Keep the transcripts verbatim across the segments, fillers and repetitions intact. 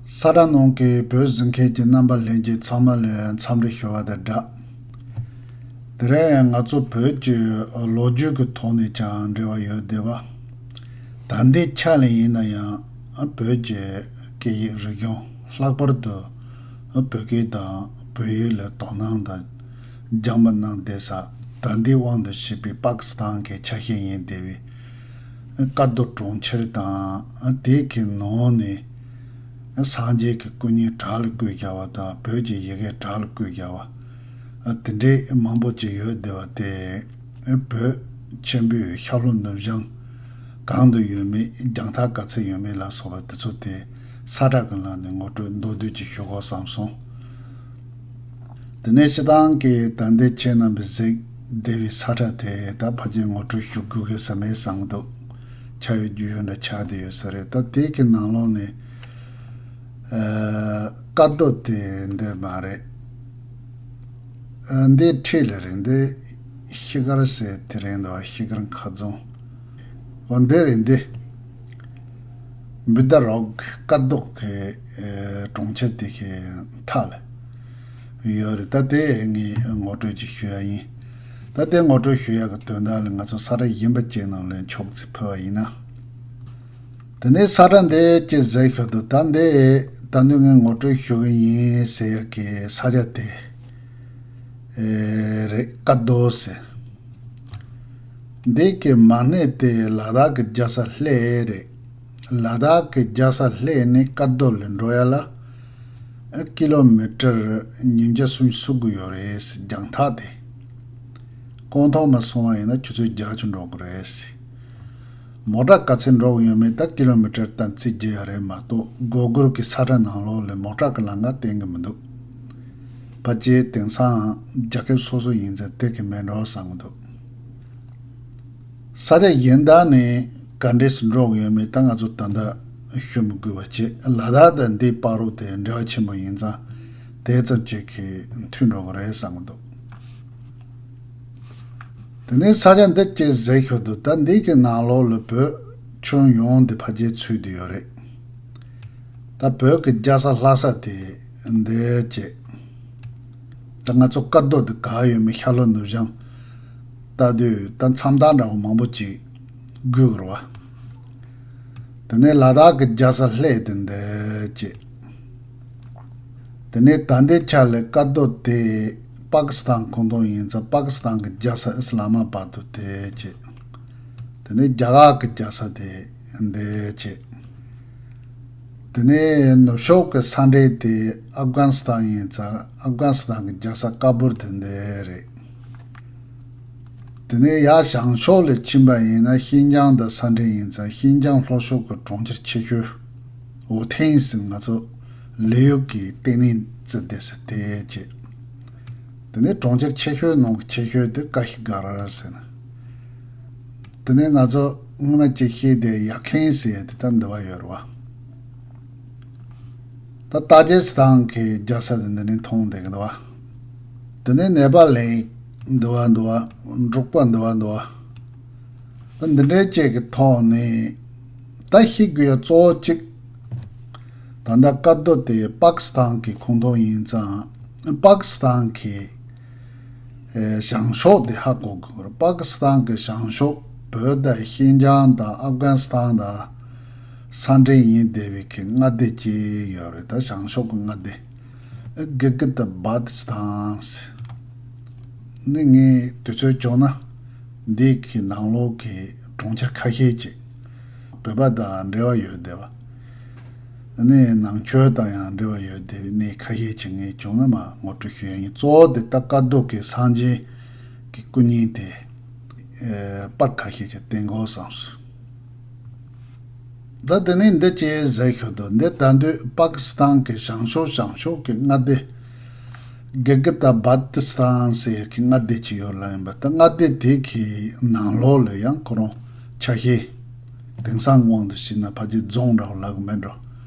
ས་ཁྲ་ནང་གི་བོད་གཟིགས་མཁན་གྱི་རྣམ་པ་ལྷན་རྒྱས་ཚང་མ་ལ་འཚམས་འདྲི་ཞུ་བ་དང་སྦྲགས། དེ་རིང་ང་ཚོ་བོད་ཀྱི་ལོ་རྒྱུས་ཀྱི་ཐོག་ནས་ཀྱང་འབྲེལ་བ་ཡོད་བསྡད་པ། ད་ལྟའི་ཆ་ལ་ཡིན་ན་ཡང་བོད་ཀྱི་སྐད་ཡིག་རིག་གཞུང་ལྷག་པར་དུ་བོད་སྐད་དང་བོད་ཡིག་ལ་དོ་སྣང་དང་སྦྱངས་པ་གནང་བསྡད་ས། ད་ལྟའི་དབང་དུ་བྱས་པའི་པ་ཀི་སི་ཐན་གྱི་ཆ་ཤས་ཡིན་བསྡད་པའི་ཀར་རྡོ་གྲོང་ཁྱེར་དང་། དེ་གི་ནང་ནས་སངས་རྒྱས་ཀྱི་སྐུ་བརྙན་བྲག་ལ་བརྐོས་བཞག་པ་དང་། བོད་ཀྱི་ཡི་གེ་བྲག་ལ་བརྐོས་བཞག་པ་དེ་འདྲའི་མང་པོ་ཅིག་ཡོད་བསྡད་པ་དེ། བོད་ཆེན་པོའི་ཤར་ལྷོ་ནུབ་བྱང་གང་དུ་ཡོད་མེད། རྒྱང་ཐག་ག་ཚད་ཡོད་མེད་ལ་སོགས་པ་དེ་ཚོ་དེ་ས་ཁྲ་གི་ནང་ནས་ངོ་སྤྲོད་མདོར་བསྡུས་ཅིག་ཞུ་དགོས་བསམ་སོང་། དེ་ནས་སྤྱིར་བཏང་གི་ད་ལྟའི་ཁྱེད་རྣམ་པས་གཟིགས་བསྡད་པའི་ས་ཁྲ་དེ་ད་ཕལ་ཆེར་ངོ་སྤྲོད་ཞུ་དགོས་ཀྱི་ས་མེད་བསམ་གྱི་འདུག་ཆ་ཡོད་རྒྱུས་ཡོད་འདྲ་ཆགས་བསྡད་ཡོད་ས་རེད། ད་དེ་གི་ནང་ལོགས་ནས་ཨ་ཀར་རྡོ་དེ་འདི་མ་རེད། ཨ་འདི་འཁྲིས་ལ་རེད། འདི་ཤི་གར་ཟེར་དེ་རེད་འདུག་ཤི་གར་མཁར་རྫོང་། འོ་འདི་རེད། འདི་བུདྡྷ་རོག་ཀར་རྡོ་གི་ཨ་གྲོང་ཁྱེར་དེ་གི་མཐའ་ལ་ཡོད་རེད། ད་དེ་ངས་ངོ་སྤྲོད་ཅིག་ཞུ་ཡ་ཡིན། ད་དེ་ངོ་སྤྲོད་ཞུ་ཡ་གི་དོན་དག་ལ་ང་ཚོ་ས་ཁྲ་གཞན་པ་ཅིག་ནང་ལ་ཕྱོགས་རྩིས་ཕུལ་བ་ཡིན་ན། དེ་ནས་ས་ཁྲ་འདི་ཅིག་གཟིགས་ཤོག་དང་། ད་འདི་ད་ནི་ངས་ངོ་སྤྲོད་ཞུ་གི་ཡིན་ཟེར་ཡ་གི་ས་ཆ་དེ་ཨེ་རེད། ཀར་རྡོ་ཟེར། འདི་གི་མ་གནས་དེ་ལ་དྭགས་ཀྱི་རྒྱལ་ས་ལྷེ་རེད། ལ་དྭགས་ཀྱི་རྒྱལ་ས་ལྷེ་ནས་ཀར་རྡོ་ལ་འགྲོ་ཡ་ལ་ཀི་ལོ་མི་ཊར་ཉིས་བརྒྱ་སུམ་ཅུ་སོ་དགུ་ཡོད་རེད། རྒྱང་ཐག་དེ་རྐང་ཐང་མ་སོང་བ་ཡིན་ན་ཆུ་ཚོད་བརྒྱད་ཅུ་འགྲོ་དགོས་རེད། མོ་ཊ་ག་ཚད་འགྲོ་གི་ཡོད་མེད་ད་ཀི་ལོ་མི་ཊར་དང་རྩིས་རྒྱག་ཡ་རེད་མ་གཏོགས། སྒོར་སྒོར་གྱི་ས་ཁྲ་ནང་ལོགས་ལ་མོ་ཊ་གི་ལམ་ཁ་བསྟན་གྱི་མི་འདུག་ཕལ་ཆེར་དེང་སང་རྒྱལ་ཁབ་སོ་སོ་ཡིན་ཙང་དེ་གི་མེད་འགྲོ་བསམ་གྱི་འདུག་ས་ཆ་གཞན་དག་ནས་ག་འདྲས་སུ་འགྲོ་གི་ཡོད་མེད་ད་ང་ཚོ་ད་ལྟ་ཤོད་མི་དགོས་པ་བྱས། ལ་དྭགས་དང་འདིའི་བར་རོ་དེ་འབྲེལ་བ་ཆེན་པོ་ཡིན་ཙང་དེ་ཙམ་ཅིག་གིས་མཐུན་འགྲོ་གི་རེད་བསམ་གྱི་འདུག་དེ་ནས་ས་ཆ་འདི་ཅིག་གཟིགས་ཤོག་དང་། ད་འདི་གི་ནང་ལོགས་ལ་བོད་ཁྱོན་ཡོངས་འདི་ཕལ་ཆེར་ཚུད་བསྡད་ཡོད་རེད། ད་བོད་ཀྱི་རྒྱལ་ས་ལྷ་ས་དེ་འདི་བྱས། ད་ང་ཚོ་ཀར་རྡོ་འདི་ག་ཡོད་མེད་ཤར་ལྷོ་ནུབ་བྱང་ལྟ་དུས་ད་མཚམས་རྟགས་འདྲ་བོ་མང་པོ་ཅིག་དགོས་ཀྱི་རེད་བ། དེ་ནས་ལ་དྭགས་ཀྱི་རྒྱལ་ས་ལྷེ་དེ་འདི་བྱས། དེ་ནས་ད་ལྟའི་ཆ་ལ་ཀར་རྡོ་དེ་པ་ཀི་སི་ཐན་ཁོངས་གཏོགས་ཡིན་ཙང་པ་ཀི་སི་ཐན་གྱི་རྒྱལ་ས་ཨི་སི་ལ་མ་བཱད་དུ་དེ་བྱས། དེ་ནས་རྒྱ་གར་གྱི་རྒྱལ་ས་དེ་འདི་བྱས། དེ་ནས་ནུབ་ཕྱོགས་ཀྱི་ས་འབྲེལ་དེ་ཨབ་གྷ་ནི་སི་ཐན་ཡིན་ཙང་ཨབ་གྷ་ནི་སི་ཐན་གྱི་རྒྱལ་ས་ཀ་བུར་དེ་འདི་རེད། དེ་ནས་ཡར་བྱང་ཕྱོགས་ལ་ཕྱིན་པ་ཡིན་ན་ཤིན་ཅང་དང་ས་འབྲེལ་ཡིན་ཙང་ཤིན་ཅང་ལྷོ་ཕྱོགས་ཀྱི་གྲོང་ཁྱེར་ཆེ་ཤོས་ཝུ་ཐེན་ཟེར་ང་ཚོ་ལི་ཡུལ་གྱི་ལྟེ་གནས་བརྩི་བསྡད་ས་དེ་བྱས། དེ་ནས་གྲོང་ཁྱེར་ཆེ་ཤོས་ནང་གི་ཆེ་ཤོས་དེ་ཀ་ཤི་གྷ་ར་ཟེར་ན། དེ་ནས་ང་ཚོ་སྔོན་མ་ཅིག་བཤད་དེ་ཡར་ཁན་ཟེར་ཡ་དེ་ད་འདི་བ་ཡོད་རེད་བ། ད་ཏ་ཇི་སི་ཐན་གྱི་རྒྱལ་ས་དེ་འདི་ནས་མཐོང་བསྡད་ཀྱི་འདུག་བ། དེ་ནས་ནེ་པ་ལའི་འདི་བ་འདི་བ་འབྲོག་པ་འདི་བ་འདི་བ། ད་འདི་འདྲའི་བཅས་ཀྱི་ཐོག་ནས་ད་ཤེས་དགོས་ཡ་གཙོ་བོ་གཅིག་ད་ལྟ་ཀར་རྡོ་དེ་པ་ཀི་སི་ཐན་གྱི་ཁོངས་གཏོགས་ཡིན་ཙང་པ་ཀི་སི་ཐན་གྱི་ཨེ་བྱང་ཕྱོགས་དེ་ཧ་གོ་དགོས་རེད། པ་ཀི་སི་ཐན་གྱི་བྱང་ཕྱོགས་བོད་དང་ཤིན་ཅང་དང་ཨབ་གྷ་ནི་སི་ཐན་དང་ས་འབྲེལ་ཡིན་བསྡད་པའི་གི་མངའ་སྡེ་གཅིག་ཡོད་རེད། ད་བྱང་ཕྱོགས་ཀྱི་མངའ་སྡེ་གི་གི་ཏི་བཱ་ཏི་སི་ཐན་ཟེར། ནི་ངས་དུས་ཚོད་བྱུང་ན་འདི་གི་ནང་ལོགས་ཀྱི་གྲོང་ཁྱེར་ཁ་ཤས་ཅིག་བོད་པ་དང་འབྲེལ་བ་ཡོད་བསྡད་པ། ནི་ནང་ཆོས་དང་ཡང་འབྲེལ་བ་ཡོད་བསྡད་པའི་གནས་ཁ་ཤས་ཅིག་ངས་བྱུང་ན་མ་ངོ་སྤྲོད་ཞུ་ཡ་ཡིན། གཙོ་བོ་དེ་ད་ཀར་རྡོ་གི་སངས་རྒྱས་ཀྱི་སྐུ་བརྙན་དེ་ཨེ་པར་ཁ་ཤས་ཅིག་བསྟན་དགོས་བསམས་སོང་། ད་དེ་ནས་འདི་ཅིག་གཟིགས་ཤོག་དང་། འདི་ད་དུང་པ་ཀི་སི་ཐན་གྱི་བྱང་ཕྱོགས་བྱང་ཕྱོགས་ཀྱི་མངའ་སྡེ་གི་གི་ཏི་བཱ་ཏི་སི་ཐན་ཟེར་ཡ་གི་མངའ་སྡེ་ཅིག་ཡོད་ལ་ཡིན་པ། ད་མངའ་སྡེ་དེ་གི་ནང་ལོགས་ལ་ཡང་ཁོ་རང་ཆ་ཤས་དེང་སང་དབང་དུ་བྱས་ན་ཕལ་ཆེར་རྫོང་འདྲ་བོ་ལབ་གི་མེད་འགྲོ།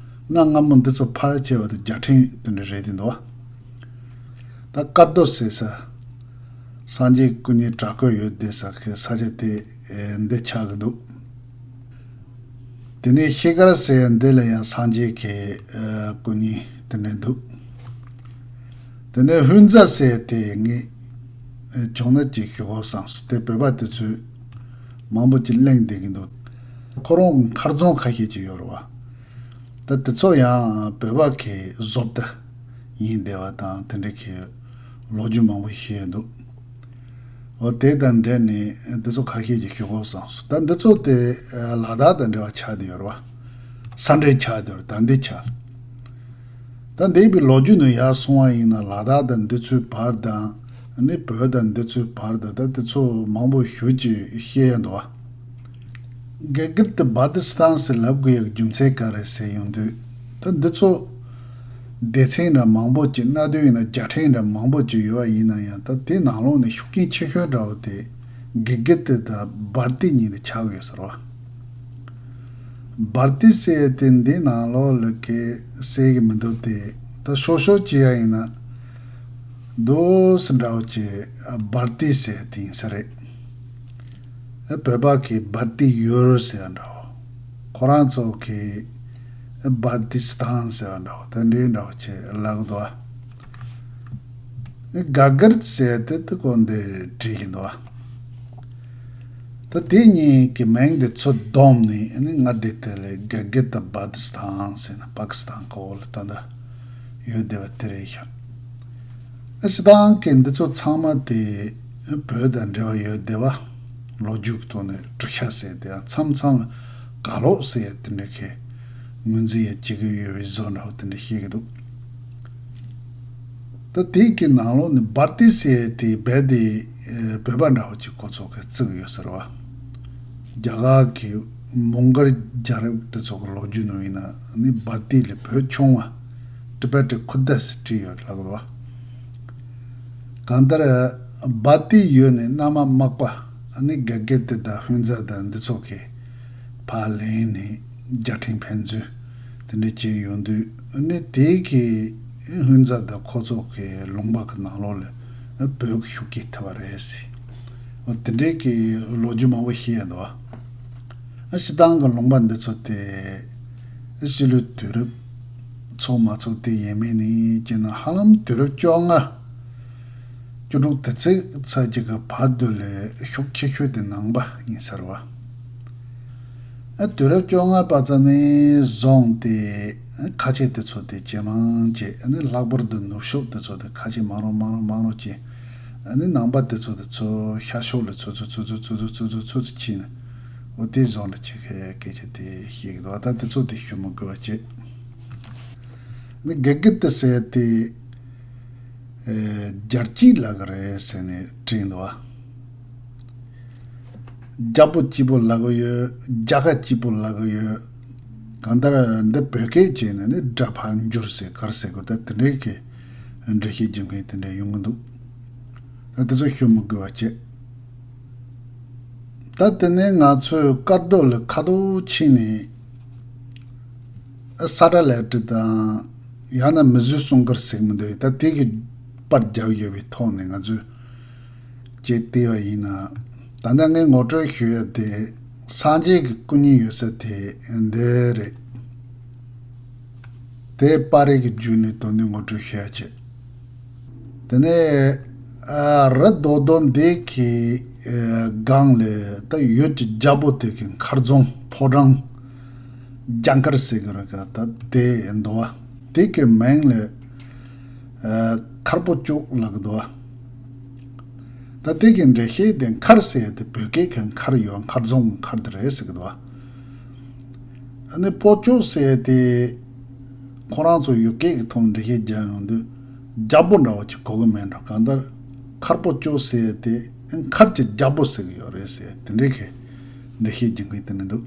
གནའ་སྔ་མོ་འདི་ཚོ་ཕལ་ཆེ་བ་དེ་རྒྱལ་ཕྲན་དེ་འདྲ་རེད་དེ་འདུག་བ། ད་ཀར་རྡོ་ཟེར་ས་སངས་རྒྱས་སྐུ་བརྙན་བྲག་བརྐོས་ཡོད་བསྡད་ས་གི་ས་ཆ་དེ་འདི་ཆགས་གི་འདུག་དེ་ནས་ཤེལ་དཀར་ཟེར་ཡ་འདི་ལ་ཡང་སངས་རྒྱས་ཀྱི་ཨ་སྐུ་བརྙན་དེ་འདྲ་འདུག་དེ་ནས་ཧུན་ཛ་ཟེར་ཡ་དེ་ངས་ཨ་བྱུང་ན་ཅིག་ཞུ་དགོས་བསམ་སོང་། དེ་བོད་པ་དེ་ཚོས་མང་པོ་ཅིག་གླེང་བསྡད་ཀྱི་འདུག་ཁོ་རང་གི་མཁར་རྫོང་ཁ་ཤས་ཅིག་ཡོད་རེད་བ། ད་དེ་ཚོ་ཡང་བོད་པ་གི་བཟོ་ལྟ་ཡིན་བསྡད་པ་དང་དེ་འདྲ་གི་ལོ་རྒྱུས་མང་པོ་ཤེས་འདུག་འོ་དེ་དང་འབྲེལ་ནས་འདི་ཚོ་ཁ་ཤས་ཀྱིས་ཞུ་དགོས་བསམ་སོང་། ད་འདི་ཚོ་དེ་ལ་དྭགས་དང་འབྲེལ་བ་ཆགས་བསྡད་ཡོད་རེད་བ། ས་འབྲེལ་ཆགས་བསྡད་ཡོད་རེད། ད་འདི་ཆགས། ད་འདས་པའི་ལོ་རྒྱུས་ནང་ཡར་སོང་བ་ཡིན་ན་ལ་དྭགས་དང་འདི་ཚོའི་བར་དང་ནི་བོད་དང་འདི་ཚོའི་བར་དང་ད་དེ་ཚོ་མང་པོ་ཞེ་ཅིག་བཤད་ཡ་འདུག་བ། གྷི་གིལ་ཏི་བ་ཏི་སི་ཐན་ཟེར་ལབ་དགོས་ཡག་རྒྱུ་མཚན་ག་རེ་ཟེར་ཡོང་དུས། ད་འདི་ཚོ་སྡེ་ཚན་འདྲ་མང་པོ་ཅིག་གནའ་དུས་ཡིན་ན་རྒྱལ་ཕྲན་འདྲ་མང་པོ་ཅིག་ཡོད་པ་ཡིན་ན་ཡང་ད་དེ་ནང་ལོགས་ནས་ཤུགས་རྐྱེན་ཆེ་ཤོས་འདྲ་བོ་དེ་གྷི་གིལ་ཏི་དང་བར་ཏི་གཉིས་དེ་ཆགས་ཡོད་ཟེར་བ། བར་ཏི་ཟེར་དེ་འདི་ནང་ལོགས་ལ་གི་ཟེར་གི་མི་འདུག་སྟེ། ད་ཤོག་ཤོག་ཅིག་ཡ་ཡིན་ན་དོ་སི་འདྲ་བོ་ཅིག་བར་ཏི་ཟེར་དེ་ཡིན་ས་རེད། བོད་པ་གི་བར་ཏི་ཡུལ་ཟེར་བ་འདྲ་བོ། ཁོ་རང་ཚོ་གི་བར་ཏི་སི་ཐན་ཟེར་བ་འདྲ་བོ། ད་འདི་འདྲ་བོ་ཅིག་ལབ་གི་འདུག་བ། གྷི་གིལ་ཏི་ཟེར་དེ་དེ་གོ་འདི་བྲིས་ཀྱི་འདུག་བ། ད་དེ་གཉིས་ཀྱི་མིང་དེ་ཚོ་བསྡོམས་ནས་ནི་ང་འདི་དེ་ལ་གྷི་གིལ་ཏི་བ་ཏི་སི་ཐན་ཟེར་ན་པ་ཀི་སི་ཐན་གོ་ལ་ད་ལྟ་ཡོད་བསྡད་པ་དེ་རེད་ཤག་ཨ་སྤྱིར་བཏང་གི་འདི་ཚོ་ཚང་མ་དེ་བོད་དང་འབྲེལ་བ་ཡོད་བསྡད་པ། ལོ་རྒྱུས་ཀྱི་ཐོག་ནས་གྲུ་ཤ་ཟེར་དེ་ཡང་མཚམས་མཚམས་ལ་ག་ལོག་ཟེར་དེ་འདྲ་གི་ངོས་འཛིན་ཡང་བྱེད་ཀྱི་ཡོད་པའི་བཟོ་འདྲ་བོ་དེ་འདྲ་བཤད་ཀྱི་འདུག་ད་དེ་གི་ནང་ལོགས་ནས་བར་ཏི་ཟེར་དེ་རྦད་དེ་ཨ་བོད་པ་འདྲ་བོ་ཅིག་ཁོ་ཚོ་གིས་བརྩི་གི་ཡོད་ཟེར་བ། རྒྱ་གར་གྱི་མོང་གོལ་རྒྱལ་རབས་དེ་ཚོ་གི་ལོ་རྒྱུས་ནང་ཡིན་ན་ནི་བར་ཏི་ལ་བོད་ཆུང་བ་ཏི་བེ་ཏི་ཁུ་དཱ་ཟེར་བྲིས་ཡོད་ལབ་གི་འདུག་བ། གང་ལྟར་བར་ཏི་ཡུལ་ནས་གནའ་མ་མག་པ་ནི་གྷི་གིལ་ཏི་དང་ཧུན་ཛ་དང་འདི་ཚོ་གིས་ཕར་ལེན་ནས་རྒྱལ་ཕྲན་ཕན་ཚུན་དེ་འདྲ་བྱས་ཡོང་དུས་ནི་དེ་གི་ཧུན་ཛ་དང་ཁོ་ཚོ་གི་ལུང་པ་གི་ནང་ལོགས་ལ་བོད་ཀྱི་ཤུགས་རྐྱེན་ཐེབས་པ་རེད་ཟེར། འོ་དེ་འདྲའི་གི་ལོ་རྒྱུས་མང་པོ་བཤད་ཡ་འདུག་བ། སྤྱིར་བཏང་གི་ལུང་པ་འདི་ཚོ་དེ་ཕྱི་ལོའི་དུས་རབས་ཚུགས་མ་ཚུགས་དེ་ཡིན་མིན་ནི་བྱས་ན་ཧ་ལམ་དུས་རབས་བཅོ་ལྔ། བཅུ་དྲུག་དེ་ཚོའི་ཚར་གཅིག་གི་བར་དུ་ལས་ཤུགས་ཆེ་ཤོས་དེ་ནང་པ་ཡིན་ཟེར་བ། ཨ་དུས་རབས་བཅོ་ལྔ་པ་ཙམ་ནས་བཟུང་སྟེ་ཁ་ཆེ་དེ་ཚོ་དེ་ཇེ་མང་ཇེ་ཨ་ནི་ལྷག་པར་དུ་ནུབ་ཕྱོགས་དེ་ཚོ་དེ་ཁ་ཆེ་མང་རུ་མང་རུ་མང་རུ་ཇེ་ཨ་ནི་ནང་པ་དེ་ཚོ་དེ་ཚོ་ཤར་ཕྱོགས་ལ་ཚུར་ཚུར་ཕྱིན་ནས་འོ་དེ་བཟོ་འདྲ་ཅིག་གི་སྐད་ཆ་དེ་བཤད་ཀྱི་འདུག་ད་དེ་ཚོ་དེ་ཞུ་མི་དགོས་པ་བྱས། ཨ་ནི་གྷི་གིལ་ཏི་ཟེར་དེ། ཨེ། རྒྱལ་སྤྱི་ལབ་ཀྱི་རེད་ཟེར་ནས་བྲིས་འདུག་བ། རྒྱལ་པོ་གཅིག་པོ་ལབ་ཀྱི་ཡོད། རྒྱལ་ཁབ་གཅིག་པོ་ལབ་ཀྱི་ཡོད། གང་ལྟར་འདི་བོད་སྐད་བྱས་ནས་ནི་སྒྲ་ཕར་འགྱུར་ཟེར་ག་རེ་ཟེར་དགོས་ད་དེ་འདྲའི་གི་འགྲེལ་བཤད་རྒྱག་མཁན་དེ་འདྲ་ཡོང་གི་འདུག་ད་དེ་ཚོ་ཞུ་མི་དགོས་པ་བྱས། ད་དེ་ནས་ང་ཚོས་སྐར་རྡོ་ལ་ཁ་ཐུག་ཕྱིན་ནས། ས་ཊ་ལའི་ཊི་དང་ཡང་ན་མིས་བཟོས་སྲུང་སྐར་ཟེར་གྱི་མི་འདུག་ད་དེ་གི་པར་རྒྱབ་ཡོད་པའི་ཐོག་ནས་ང་ཚོས་ཅིག་བལྟས་པ་ཡིན་ན། ད་ལྟ་ངས་ངོ་སྤྲོད་ཞུ་ཡ་དེ་སངས་རྒྱས་ཀྱི་སྐུ་བརྙན་ཡོད་ས་དེ་འདི་རེད། དེ་པར་རིས་ཀྱི་བརྒྱུད་ནས་དོན་དུ་ངོ་སྤྲོད་ཞུ་ཡ་བྱེད། དེ་ནས་ཨ་རི་རྡོག་རྡོག་འདི་གི་ཨ་སྒང་ལ་ད་ཡུལ་གྱི་རྒྱལ་པོ་དེ་གི་མཁར་རྫོང་ཕོ་བྲང་རྒྱ་མཁར་ཟེར་གི་རེད་ག་ད་དེ་འདུག་བ། དེ་གི་མིང་ལ་ཨ་མཁར་པོ་ལྕོག་ལབ་གི་འདུག་བ། ད་དེ་གི་འགྲེལ་བཤད་དེ་མཁར་ཟེར་ཡ་དེ་བོད་སྐད་གི་མཁར་ཡོད་མཁར་རྫོང་གི་མཁར་དེ་རེད་ཟེར་གི་འདུག་བ། ཨ་ནི་པོ་ལྕོག་ཟེར་ཡ་དེ་ཁོ་རང་ཚོ་ཡུལ་སྐད་ཀྱི་ཐོག་འགྲེལ་བཤད་རྒྱག་ཡོང་དུས་རྒྱལ་པོ་འདྲ་བོ་ཅིག་གོ་གི་མེད་འགྲོ། གང་ལྟར་མཁར་པོ་ལྕོག་ཟེར་ཡ་དེ་མཁར་གྱི་རྒྱལ་པོ་ཟེར་གི་ཡོད་རེད་ཟེར་དེ་འདྲའི་གི་འགྲེལ་བཤད་རྒྱག་མཁན་དེ་འདྲ་འདུག་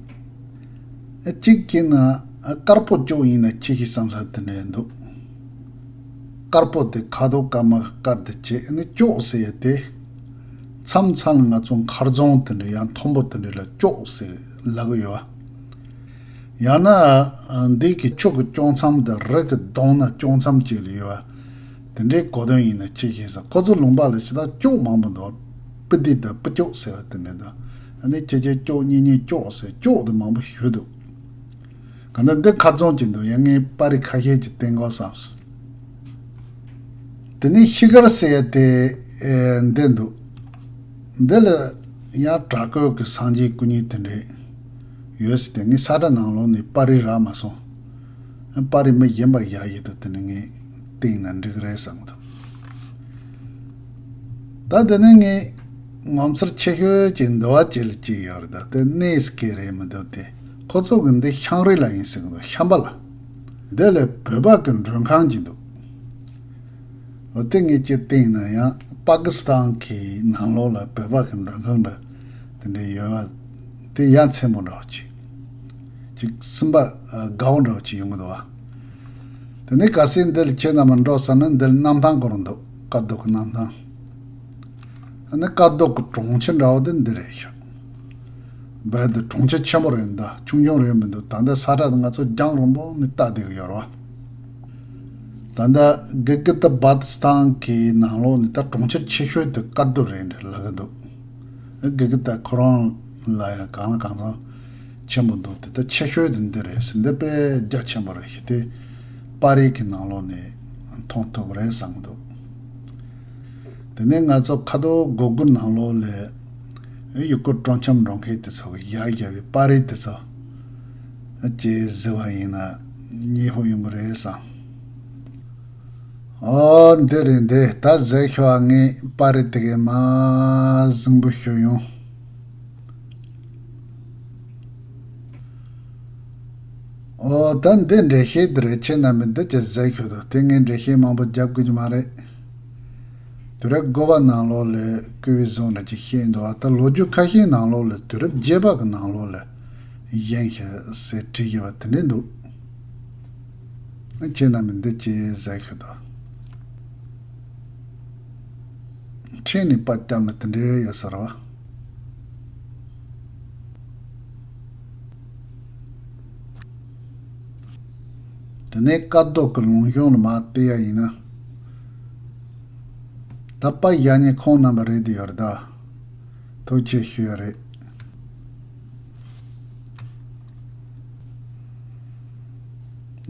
ཨ་གཅིག་གིས་ན་ཨ་དཀར་པོ་ལྕོག་ཡིན་ན་ཆེ་ཤོས་བསམ་ས་དེ་འདྲ་འདུག་དཀར་པོ་དེ་ཁ་དོག་དཀར་དམར་དཀར་དེ་བྱས་ཨ་ནི་ལྕོག་ཟེར་ཡ་དེ་མཚམས་མཚམས་ལ་ང་ཚོ་མཁར་རྫོང་དེ་འདྲ་ཡང་མཐོན་པོ་དེ་འདྲ་ལ་ལྕོག་ཟེར་ལབ་གི་ཡོད་བ། ཡང་ན་འདི་གི་ཆུ་གི་དཀྱོག་མཚམས་དང་རི་གི་གདོང་ན་དཀྱོག་མཚམས་བཅས་ལ་ཡོད་བ། དེ་འདྲའི་གོ་དོན་ཡིན་ན་ཆེ་ཤོས་ས་ཁོ་ཚོ་ལུང་པ་ལ་ཞེ་དྲག་ལྕོག་མང་པོ་འདུག་སྤུ་ལྡེ་དང་སྤུ་ལྕོག་ཟེར་བ་དེ་འདྲ་འདུག་ཨ་ནི་ཁྱེད་ཀྱིས་ལྕོག་གཉིས་གཉིས་ལྕོག་ཟེར་ལྕོག་དེ་མང་པོ་ཞིག་འདུག་ག་འདྲ་འདི་ཁ་རྩང་གཅིག་འདུག་ཡང་ངས་པར་རིས་ཁ་ཤས་ཅིག་བསྟན་དགོས་བསམས་སོང་། དེ་ནས་ཤི་གར་ཟེར་ཡ་དེ་ཨེ་འདི་འདུག་འདི་ལ་ཡང་བྲག་བརྐོས་ཀྱི་སངས་རྒྱས་སྐུ་བརྙན་དེ་འདྲས་ཡོད་ཟེར་ཏེ། ངས་ས་ཁྲ་ནང་ལོགས་ནས་པར་རིས་རག་མ་སོང་། པར་རིས་མི་གཞན་པ་བཞག་ཡོད་དུས། དེ་ནས་ངས་བསྟན་ན་འགྲིག་རེད་བསམ་གི་འདུག་ད་དེ་ནས་ངས་ངོ་མཚར་ཆེ་ཤོས་ཀྱི་འདུལ་བ་ཅིག་ལ་གཅིག་ཡོད་རེད། ད་དེ་གནས་སྐད་རེད་མི་འདུག་དེ་ཁོ་ཚོ་གི་འདི་ཤང་རི་ལ་ཡིན་ཟེར་གི་འདུག་ཤམྦྷ་ལ། འདི་ལ་བོད་པ་གི་མགྲོན་ཁང་ཅིག་འདུག་འོ་དེ་ངས་ཅིག་བསྟན་ན་ཡང་པ་ཀི་སི་ཐན་གི་ནང་ལོགས་ལ་བོད་པ་གི་མགྲོན་ཁང་འདྲ་དེ་འདྲ་ཡོད་པ་དེ་ཡ་མཚན་པོ་འདྲ་བོ་ཅིག་ཅིག་སེམས་པ་དགའ་བོ་འདྲ་བོ་ཅིག་ཡོང་གི་འདུག་བ། དེ་ནས་གལ་སྲིད་འདི་ལ་ཁྱེད་རྣམ་པ་འགྲོ་ས་ན། འདི་ལ་གནམ་ཐང་སྐོར་འདུག་དཀའ་སྡུག་གི་གནམ་ཐང་། ཨ་ནི་དཀའ་སྡུག་གི་གྲོང་ཁྱེར་འདྲ་བོ་དེ་འདི་རེད་ཤག་བལ་དེ་གྲོང་ཁྱེར་ཆེན་པོ་རེད་འདུག་ཆུང་ཆུང་རེད་མི་འདུག་ད་ལྟ་ས་ཁྲ་དེ་ང་ཚོ་རྒྱང་རིང་པོ་ནས་ལྟ་བསྡད་ཀྱི་ཡོད་རེད་བ། ད་ལྟ་གི་གི་ཏི་བ་ཏི་སི་ཐན་གི་ནང་ལོགས་ནས་ད་གྲོང་ཁྱེར་ཆེ་ཤོས་དེ་དཀའ་སྡུག་རེད་འདྲ་ལབ་ཀྱི་འདུག་གི་གི་ཏི་ཁོ་རང་ལ་ཡང་གང་ལ་གང་འཚམ་ཆེན་པོ་འདུག་དེ་ད་ཆེ་ཤོས་དེ་འདི་རེད་ཟེར། འདི་དཔེ་རྒྱ་ཆེན་པོ་རེད་ཤག་དེ་པར་རིས་ཀྱི་ནང་ལོགས་ནས་མཐོང་ཐུབ་ཀྱི་རེད་བསམ་གྱི་འདུག་དེ་ནས་ང་ཚོ་ཁ་ཐོག་གུ་གུལ་ནང་ལོགས་ལ་ཡུལ་སྐོར་སྤྲོ་འཆམ་འགྲོ་མཁན་དེ་ཚོ་གིས་བཞག་བཞག་པའི་པར་རིས་དེ་ཚོ་ཅིག་གཟིགས་པ་ཡིན་ན་སྙན་པོ་ཡོང་གི་རེད་བསམ། ཨོ་འདི་རེད། འདི་ད་གཟིགས་ཤོག་ངས་པར་རིས་དེ་གའི་མ་གཟིགས་པོ་ཞུ་ཡོང་། ཨོ་ད་འདི་འགྲེལ་བཤད་འདི་རེད། ཁྱེད་རྣམ་པས་འདི་ཅིག་གཟིགས་ཤོག་དང་། དེ་ངས་འགྲེལ་བཤད་མང་པོ་རྒྱབ་དགོས་ཀྱི་མ་རེད། དུས་རབས་དགུ་པ་ནང་ལོགས་ལ་བཀོད་པའི་བཟོ་འདྲ་ཅིག་བཤད་འདུག་ཨ་ད་ལོ་རྒྱུས་ཁ་ཤས་ནང་ལོགས་ལ་དུས་རབས་བརྒྱད་པ་གི་ནང་ལོགས་ལ་བཞེངས་ཤག་ཟེར་བྲིས་ཡོད་པ་དེ་འདྲས་འདུག་ཁྱེད་རྣམ་པས་འདི་ཅིག་གཟིགས་ཤོག་དང་། ཕྲན་ནས་པར་བརྒྱབ་ན་དེ་འདྲས་ཡོད་ས་རེད་བ། དེ་ནས་དཀའ་སྡུག་གི་ལུང་གཤོང་ལ་མར་བལྟས་ཡ་ཡིན་ན། ད་པར་བཞག་མཁན་ཁོང་རྣམ་པ་རེད་དེ་ཡོད་རེད་ད། ཐུགས་རྗེ་ཆེ་ཞུ་ཡ་རེད།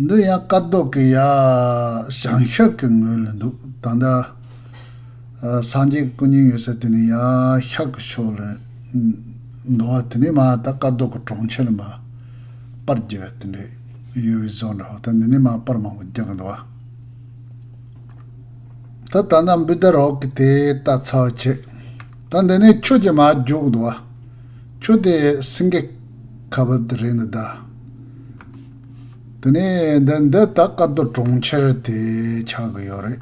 འདི་ཡང་དཀའ་སྡུག་གི་ཡ་བྱང་ཤར་གྱི་ངོས་ལ་འདུག་ད་ལྟ་ཨ་སངས་རྒྱས་ཀྱི་སྐུ་བརྙན་ཡོད་ས་དེ་ནས་ཡ་ཤར་གྱི་ཕྱོགས་ལ་འདུག་བ། དེ་ནས་མར་ད་དཀའ་སྡུག་གི་གྲོང་ཁྱེར་ལ་མར་པར་རྒྱབ་པ་དེ་འདྲས་ཡོད་པའི་བཟོ་འདྲ་བ། ད་འདི་ནས་མར་པར་མང་པོ་རྒྱག་གི་འདུག་བ། ད་ད་ལྟ་བུདྡྷ་རོགས་ཀྱིས་དེ་ལྟ་ཚར་བ་བྱས། ད་འདི་ནས་ཆུ་ཅིག་མར་རྒྱུག་འདུག་བ། ཆུ་དེ་སེང་གེ་ཁ་འབབ་དེ་རེད་འདུག་ད། དེ་ནས་འདི་འདི་ད་དཀའ་སྡུག་གྲོང་ཁྱེར་དེ་ཆགས་ཀྱི་ཡོད་རེད།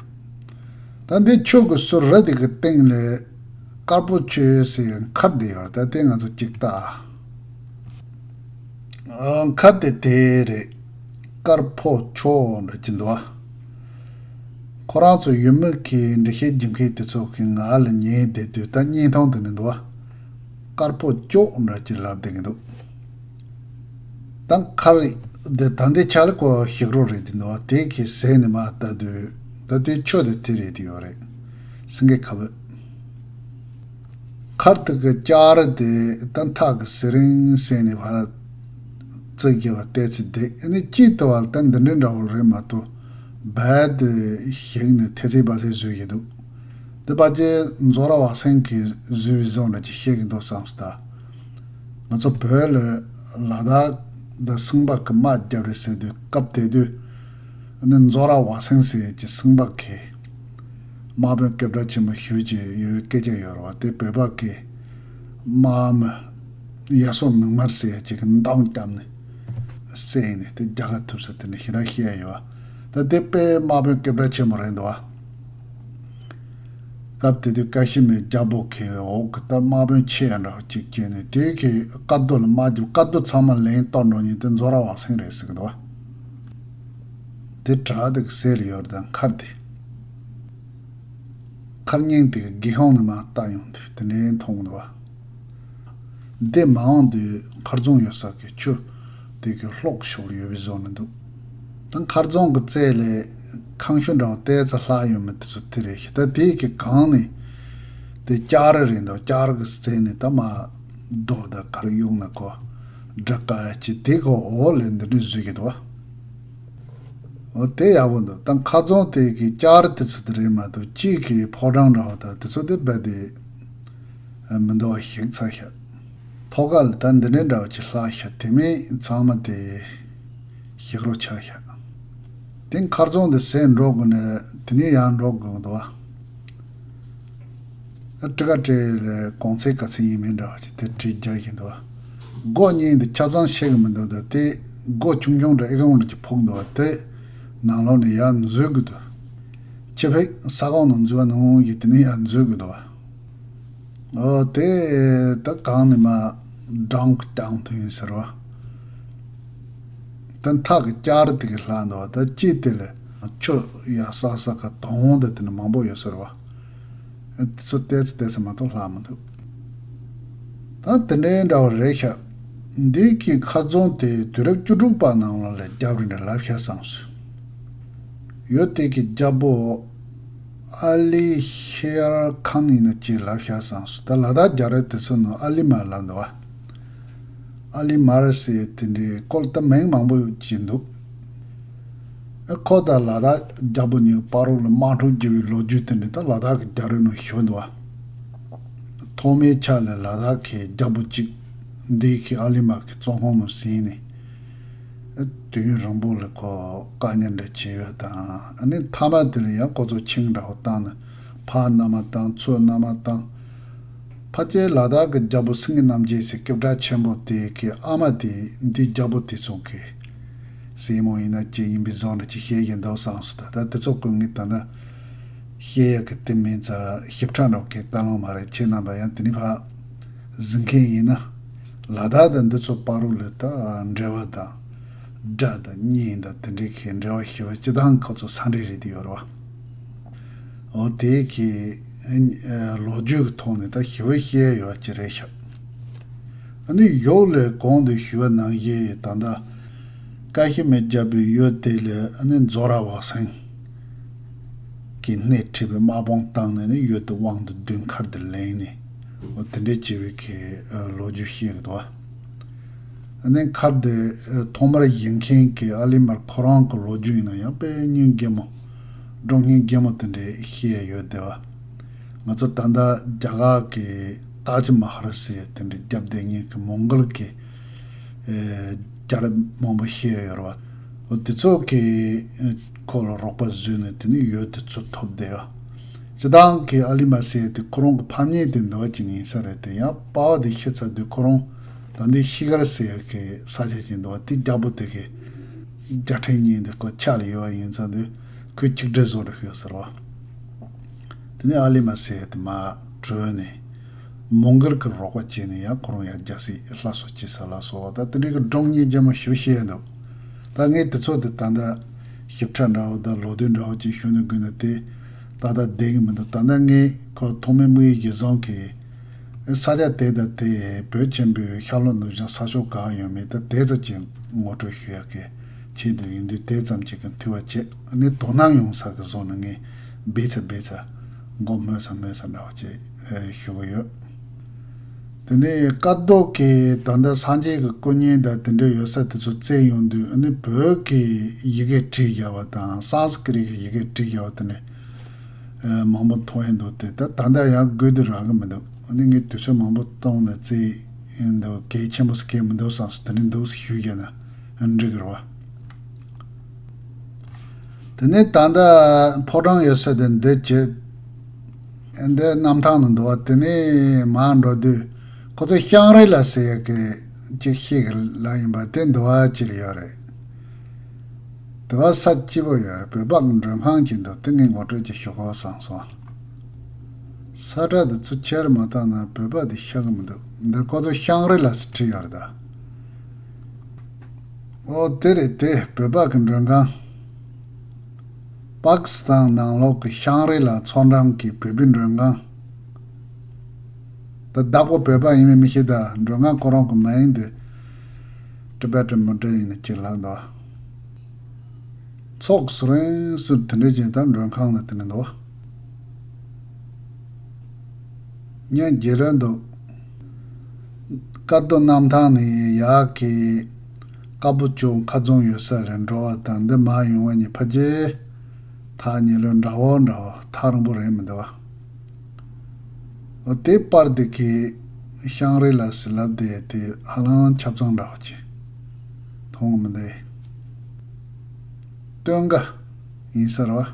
ད་འདི་ཆུ་གི་ཟུར་ར་དེ་གི་སྟེང་ལ་དཀར་པོ་ཆོས་ཟེར་མཁར་དེ་ཡོད་རེད། ད་དེ་ང་ཚོ་གཅིག་ལྟ། ཨ་མཁར་དེ་དེ་རེད། དཀར་པོ་ཆོས་འདྲ་ཅིག་འདུག་བ། ཁོ་རང་ཚོ་ཡུལ་མི་གི་འགྲེལ་བཤད་རྒྱག་མཁན་དེ་ཚོ་གི་ངག་ལ་ཉན་བསྡད་དུས་ད་བརྙན་ཐུང་དེ་ནས་འདུག་བ། དཀར་པོ་ལྕོག་འདྲ་ཅིག་ལབ་བསྡད་ཀྱི་འདུག་ད་མཁར་འདི་ད་འདི་ཆ་ལ་ཁོ་ཞིག་རོ་རེད་དེ་འདུག་བ། དེ་གི་ཟེར་ནས་མར་ལྟ་དུས་ད་དེ་ཆུ་དེ་དེ་རེད་དེ་ཡོད་རེད། སེང་གེ་ཁ་འབབ། མཁར་དེ་གི་ལྕགས་རི་དེ་ད་མཐའ་གི་ཟི་ལིང་ཟེར་ནས་ཕར་བརྩིགས་བཞག་པ་བལྟས་ཚེ་བསྡད། ཨ་ནི་དཀྱིལ་དུ་བ་ལ་ད་འདི་འདྲའི་འདྲ་བོ་རེད་མ་གཏོགས་རྦད་དེ་ཞིག་ནས་ཐེ་ཚེ་བ་ཚེ་བཟོས་ཀྱི་འདུག་འདི་ཕལ་ཆེར་མཛོ་ར་བ་སེང་གིས་བཟོས་པའི་བཟོ་འདྲ་ཅིག་བཤད་ཀྱི་འདུག་བསམ་སོང་ད། ང་ཚོ་བོད་ལ་ལ་དྭགས་དང་སེང་པ་གི་དམག་རྒྱབ་རེད་ཟེར་དུས་སྐབས་དེ་དུས་ཨ་ནི་མཛོ་ར་བ་སེང་ཟེར་གྱི་སེང་པ་གི་དམག་དཔོན་སྐད་གྲགས་ཆེན་པོ་ཞེ་པོ་ཅིག་ཡོད་པའི་སྐད་ཆ་ཡོད་རེད་བ། དེ་བོད་པ་གི་དམག་མི་ཡ་སོ་མིག་དམར་ཟེར་ཡ་ཅིག་གིས་འདང་བརྒྱབ་ནས་བསད་ནས་དེ་རྒྱལ་ཁ་ཐོབ་ས་དེ་འདྲ་ཞེ་དྲག་བཤད་ཡ་ཡོད་བ། ད་དེ་དཔེ་དམག་དཔོན་སྐད་གྲགས་ཆེན་པོ་རེད་འདུག་བ། སྐབས་དེ་དུས་ཀ་ཤི་མིར་རྒྱལ་པོ་གི་འོག་གི་ད་དམག་དཔོན་ཆེ་ཡ་འདྲ་བ་ཅིག་བྱས་ནས་དེ་གི་དཀའ་སྡུག་ལ་དམག་རྒྱབ། དཀའ་སྡུག་ཚང་མ་ལན་གཏོང་འགྲོ་མཁན་དེ་མཛོ་ར་བ་སེང་རེད་ཟེར་གི་འདུག་བ། དེ་བྲག་དེ་གི་ཟེར་ལ་ཡོད་རེད། ད་མཁར་དེ། མཁར་རྙིང་དེ་གི་སྒེའུ་ཁུང་ནས་མར་ལྟ་ཡོང་དུས་དེ་འདྲའི་མཐོང་གི་འདུག་བ། འདི་མ་འོངས་དུས་མཁར་རྫོང་ཡོད་ས་གི་ཆུ་དེ་གི་ལྷོག་ཕྱོགས་ལ་ཡོད་པའི་བཟོ་ནས་འདུག་ད་མཁར་རྫོང་གི་རྩེ་ལ་ཁང་ཤུལ་འདྲ་བ་ཏོག་ཙམ་ལྷག་ཡོད་མེད་དེ་ཚོ་དེ་རེད་ཤག་ད་དེ་གི་སྒང་ནས་དེ་ལྕགས་རི་རེད་འདུག་ལྕགས་རི་གི་རྩེ་ནས་ད་མར་རྡོ་དང་ག་རེ་གཡུགས་ནས་ཁོ་ སྒྲ་དཀར་ཡ་གཅིག་དེ་གི་འོག་ལ་འདི་འདྲ་བཟོས་ཀྱི་འདུག་བ། འོ་དེ་ཡག་པོ་འདུག་ད་མཁར་རྫོང་དེ་གི་ལྕགས་རི་དེ་ཚོ་དེ་རེད་མ་གཏོགས་གཅིག་གི་ཕོ་བྲང་འདྲ་བོ་དང་དེ་ཚོ་དེ་རྦད་དེ་མི་འདུག་བ། ཞིག་ཚར་ཤག་ཐོག་ཁ་ལ་ད་འདི་འདྲའི་འདྲ་བ་ཅིག་ལྷག་ཤག་དེ་མིན་ཚང་མ་དེ་ཞིག་རོ་ཆག་ཤག་དེ་མཁར་རྫོང་དེ་ཟད་འགྲོ་དགོས་ནས་དེ་ནས་ཡར་འགྲོ་དགོས་འདུག་བ། ཨ་ཊི་ཀ་ཊི་ལ་གོང་ཚད་ག་ཚད་ཡིན་མིན་འདྲ་བ་ཅིག་དེ་བྲིས་རྒྱག་བཞིན་འདུག་བ། སྒོ་གཉིས་འདི་ཆ་ཚང་ཤེས་ཀྱི་མི་འདུག་ད་དེ་སྒོ་ཆུང་ཆུང་འདྲ་ཨེ་ཀ་འོང་འདྲ་ཅིག་ཕུག་འདུག་བ། དེ་ནང་ལོགས་ནས་ཡར་འཛུལ་དགོས་འདུག་ཆེ་ཕེག་ས་ཁོངས་ནང་འཛུལ་བ་ནང་བཞིན་དེ་ནས་ཡར་འཛུལ་དགོས་འདུག་བ། ཨོ་དེ་ད་གང་ནས་མ་ཌང་ཀི་ཏའུན་དུ་ཡིན་ཟེར་བ། ད་མཐའ་གི་ལྕགས་རི་དེ་གི་ལྷག་འདུག་བ། ད་དཀྱིལ་དེ་ལ་ཆུ་ཡར་ས་ས་ག་དང་བོ་འདི་དེ་ནས་མང་པོ་ཡོད་ཟེར་བ། དེ་ཚོ་བལྟས་ཚེ་བལྟས་ཚེ་མ་གཏོགས་ལྷག་མི་འདུག་ད་དེ་འདྲའི་འདྲ་བ་རེད་ཤག་འདི་གི་མཁར་རྫོང་དེ་དུས་རབས་བཅུ་དྲུག་པ་ནང་ལ་ལས་རྒྱབ་རི་འདྲ་ལབ་ཤག་བསམ་སོང་། ཡོད་དེ་གི་རྒྱལ་པོ་ཨ་ལི་ཤེར་ཁཱན་ཡིན་ན་ཅིག་ལབ་ཤག་བསམ་སོང་། ད་ལ་དྭགས་རྒྱལ་རབས་དེ་ཚོ་ནང་ཨ་ལི་མར་ལབ་འདུག་བ། ཨ་ལི་མར་ཟེར་དེ་འདྲའི་སྐོར་ད་མིང་མང་པོ་ཅིག་འདུག་ཨ་ཁོ་དང་ལ་དྭགས་རྒྱལ་པོ་གཉིས་བར་ལ་དམག་འཁྲུག་བརྒྱབ་པའི་ལོ་རྒྱུས་དེ་འདྲ་ད་ལ་དྭགས་ཀྱི་རྒྱལ་རབས་ནང་ཞུགས་འདུག་བ། ཐོག་མའི་ཆ་ལ་ལ་དྭགས་ཀྱི་རྒྱལ་པོ་གཅིག་འདི་གི་ཨ་ལི་མར་གྱི་བཙོན་ཁང་ནང་ཟིན་ནས། དུས་ཡུན་རིང་པོ་ལ་ཁོ་བཀག་ཉར་འདྲ་བྱས་ཡོད་དང་། ཨ་ནི་མཐའ་མ་དེ་ལ་ཡང་ཁོ་ཚོ་ཆིངས་འདྲ་བོ་བཏང་ནས་ཕར་མནའ་མ་བཏང་ཚུར་མནའ་མ་བཏང་། ཕལ་ཆེར་ལ་དྭགས་ཀྱི་རྒྱལ་པོ་སེང་གེ་རྣམ་རྒྱལ་ཟེར་སྐྱེ་བྲག་ཆེན་པོ་དེ་གི་ཨ་མ་དེ་འདི་རྒྱལ་པོ་དེ་ཚོ་གི་སྲས་མོ་ཡིན་ན་ཅི་ཡིན་པའི་བཟོ་འདྲ་ཅིག་བཤད་ཀྱི་འདུག་བསམ་སོང་། ད་ལྟ་དེ་ཚོ་སྐུ་ངས་ད་ལྟ་བཤད་ཡག་གི་དེ་མིན་ཙང་ཞིབ་ཕྲ་འདྲ་བོ་གི་ལྟ་ལོང་མ་རེད། ཁྱེད་རྣམ་པ་ཡང་དེ་ནི་ཕ་གཟིགས་མཁན་ཡིན་ན། ལ་དྭགས་དང་འདི་ཚོ་བར་དུ་ལ་ད་འབྲེལ་བ་དང་། སྒྲ་དང་བརྙན་དང་དེ་འདྲའི་གི་འབྲེལ་བ་ཞེ་པོ་སྤྱི་བཏང་ཁོ་ཚོ་ས་འབྲེལ་རེད་དེ་ཡོད་རེད་བ། འོ་དེ་གི་ལོ་རྒྱུས་ཀྱི་ཐོག་ནས་ད་ཞེ་པོ་བཤད་ཡོད་ཅི་རེད་ཤག་ཨ་ནི་ཡོག་ལས་གོང་དུ་ཞུས་པ་ནང་བཞིན་ད་ལྟ་ཀ་ཤི་མིར་རྒྱལ་པོའི་ཡུལ་དེ་ལ་ཨ་ནི་ཛོ་ར་བ་སེང་གིས་སྣེ་ཁྲིད་པའི་དམག་དཔུང་བཏང་ནས་ནི་ཡུལ་དེ་དབང་དུ་བསྡུས། མཁར་དེ་ལེན་ནས། འོ་དེ་འདྲའི་བྱས་པའི་གི་ལོ་རྒྱུས་བཤད་ཀྱི་འདུག་བ། ཨ་ནི་མཁར་དེ་ཐོག་མར་བཞེངས་མཁན་གྱི་ཨ་ལི་མར་ཁོ་རང་གི་ལོ་རྒྱུས་ཡིན་ན་ཡང་དཔེ་སྙིང་རྗེ་མོ། སྒྲུང་སྙིང་རྗེ་མོ་དེ་འདྲའི་བཤད་ཡོད་དེ་བ། ང་ཚོ་ད་ལྟ་རྒྱ་གར་གྱི་ཏཱཇ་མ་ཧལ་ཟེར་དེ་འདྲའི་རྒྱབ་བསྡད་མཁན་གྱི་མོང་གོལ་གྱི་རྒྱལ་རབས་མང་པོ་བཤད་ཡོད་རེད་བ། འོ་དེ་ཚོ་གི་ཁོ་ལ་རོགས་པ་བཟོས་ནས་དེ་ནས་ཡུལ་དེ་ཚུར་ཐོབ་བསྡད་ཡོད། སྤྱི་བཏང་གི་ཨ་ལི་མ་ཟེར་དེ་ཁོ་རང་གི་ཕམ་ཉེས་དེ་འདི་བ་ཅིག་ཡིན་ས་རེད་དེ། ཡང་པ་བ་དེ་ཤི་ཚར་དུས་ཁོ་རང་ད་འདི་ཤི་གར་ཟེར་གི་ས་ཆ་ཅིག་འདུག་བ། དེ་རྒྱལ་པོ་དེ་གི་རྒྱལ་ཕྲན་གཉིས་འདི་ཁོ་ཆ་ལ་ཡོད་བ་ཡིན་ཙང་དུས་ཁོས་གཅིག་སྒྲིལ་བཟོ་འདྲ་ཡོད་ཟེར་བ། དེ་ནས་ཨ་ལི་མ་ཟེར་དེ་མར་བྲོས་ནས། མོང་གོལ་གྱི་རོགས་པ་བྱས་ནས་ཡང་ཁོ་རང་ཡང་རྒྱལ་སྲིད་སླར་གསོ་བྱས་ས་ལ་སོགས་པ་ད་དེ་འདྲའི་གི་སྒྲུང་སྙིང་རྗེ་མོ་ཞེ་པོ་བཤད་འདུག་ད་ངས་དེ་ཚོ་དེ་ད་ལྟ་ཞིབ་ཕྲ་འདྲ་བོ་དང་ལོ་དུས་འདྲ་བོ་ཅིག་ཞུ་ནས་དགོས་ན་དེ་ད་ལྟ་བསྡད་ཀྱི་མི་འདུག་ད་ལྟ་ངས་ཁོ་ཐོག་མའི་དམིགས་ཡུལ་གཞིར་བཟུང་གིས་ས་ཆ་དེ་དང་དེ་བོད་ཆེན་པོའི་ཤར་ལྷོ་ནུབ་བྱང་ས་ཕྱོགས་གང་ཡོད་མེད་ད་དེ་ཙམ་ཅིག་ངོ་སྤྲོད་ཞུ་ཡག་གི་ཆེད་དུ་ཡིན་དུས་དེ་ཙམ་ཅིག་གི་འཐུས་པ་བྱས། ཨ་ནི་དོ་སྣང་ཡོང་ས་གི་བཟོ་ནས་ངས་སྦས་ཚ་སྦས་ཚ་མགོ་སྨོས་ས་སྨོས་ས་འདྲ་བ་ཅིག་ཞུ་གི་ཡོད། དེ་ནས་ཀ་རྡོ་གི་ད་ལྟ་སངས་རྒྱས་ཀྱི་སྐུ་བརྙན་དང་དེ་འདྲ་ཡོད་ས་དེ་ཚོ་བཙལ་ཡོང་དུས། ཨ་ནི་བོད་ཀྱི་ཡི་གེ་བྲིས་བཞག་པ་དང་སཾ་སྐྲྀཏ་གི་ཡི་གེ་བྲིས་བཞག་པ་དེ་འདྲ་མང་པོ་མཐོང་ཡོང་འདུག་དེ་ད་ད་ལྟ་ཡང་དགོས་དུས་རག་གི་མི་འདུག་ཨ་ནི་ངས་དུས་ཚོད་མང་པོ་བཏང་ནས་བཙལ་ཡོང་དུས་གལ་ཆེན་པོ་ཟེར་གལ་མི་འདུག་བསམ་སོང་། དེ་འདྲ་འདུག་ཟེར་ཞུས་བཞག་ན་འགྲིག་གི་རེད་བ། དེ་ནས་ད་ལྟ་ཕོ་བྲང་ཡོད་ས་དེ་འདི་བྱས། འདི་གནམ་ཐང་ནང་འདུག་བ། དེ་ནས་མར་འགྲོ་དུས་ཁོ་ཚོ་ཤང་རི་ལ་ཟེར་ཡག་གི་ཅིག་ཤེས་གི་ལ་ཡིན་པ་དེ་འདི་བ་ཅིག་ལ་ཡོད་རེད། དེ་བ་ས་སྐྱིད་པོ་ཡོད་རེད། བོད་པ་གི་མགྲོན་ཁང་ཅིག་འདུག་དེ་ངས་ངོ་སྤྲོད་ཅིག་ཞུ་དགོས་བསམ་སོང་། ས་ཁྲ་དེ་ཚོ་ཁྱེར་མ་བཏང་ན་བོད་པ་དེ་ཤེས་གི་མི་འདུག་འདིར་ཁོ་ཚོ་ཤང་རི་ལ་ཟེར་བྲིས་ཡོད་རེད་ད། ཨོ་དེ་རེད་དེ། བོད་པ་གི་མགྲོན་ཁང་། པཱ་ཀི་སི་ཐན་ནང་ལོགས་ཀྱི་ཤང་རི་ལ་མཚོ་འགྲམ་གྱི་བོད་པའི་མགྲོན་ཁང་། ད་བདག་པོ་བོད་པ་ཡིན་མིན་མི་ཤེས། ད་མགྲོན་ཁང་ཁོ་རང་གི་མིང་དེ་ཊི་བེ་ཊན་མོ་ཊེལ་ཡིན་ན་ཅིག་ལབ་འདུག་ཚོགས་སུ་རིང་སུ་དེ་འདྲ་ཅིག་ད་མགྲོན་ཁང་ལ་དེ་འདྲ་འདུག་ཉན་རྒྱལ་ལོན་འདུག་དཀར་རྡོ་གནམ་ཐང་ནས་ཡར་གྱི་དཀར་པོ་ལྕོག་མཁར་རྫོང་ཡོད་ས་རེད། འགྲོ་བ་དང་འདི་མར་ཡོང་བ་གཉིས་ཕལ་ཆེར་ཐག་ཉེ་ལོས་འདྲ་བོ་འདྲ་བོ་ཐག་རིང་པོ་རེད་མི་འདུག་བ། འོ་དེ་པར་དེ་གི་ཤང་རི་ལ་སི་ལབ་དེ་དེ་ཧ་ལམ་ཆབ་གཙང་འདྲ་བོ་ཅིག་མཐོང་མི་འདུག་སྟོན་ཀ་ཡིན་ས་རེད་བ།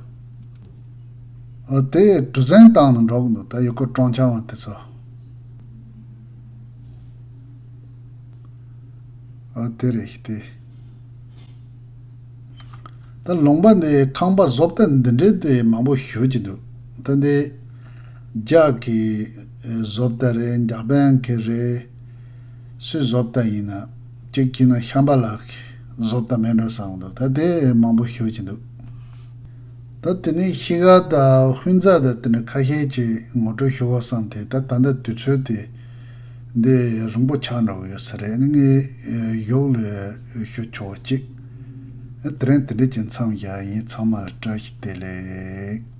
འོ་དེ་གྲུ་གཟིངས་སྟེང་ནས་འགྲོ་གི་འདུག་ད་ཡུལ་སྐོར་སྤྲོ་འཆམ་བ་དེ་ཚོ། ཨ་དེ་རེད་དེ། ད་ལུང་པ་འདི་ཁང་པ་བཟོ་ལྟ་འདི་འདྲའི་དེ་མང་པོ་ཞེ་ཅིག་འདུག་ད་འདི་རྒྱ་གི་བཟོ་ལྟ་རེད། འཇར་པན་གི་རེད། སུའི་བཟོ་ལྟ་ཡིན་ན་གཅིག་གིས་ན་ཤམ་བྷ་ལ་གི་བཟོ་ལྟ་མེད་འགྲོ་བསམ་འདུག་ད་དེ་མང་པོ་ཞེ་ཅིག་འདུག་ད་དེ་ནས་གཤིས་ཀ་དང་ཧུན་རྫ་དང་དེ་འདྲ་ཁ་ཤས་ཅིག་ངོ་སྤྲོད་ཞུ་བ་བསམ་སྟེ། ད་ད་ལྟ་དུས་ཚོད་དེ་འདི་རིང་པོ་ཆགས་འགྲོ་གི་ཡོད་ས་རེད། ཨ་ནི་ངས་གཞུག་ལ་ཞུ་ཆོག་ཅིག་དེ་རིང་དེ་འདྲ་ཅིག་མཚམས་བཞག་ཡིན། ཚང་མ་ལ་བཀྲ་ཤིས་བདེ་ལེགས།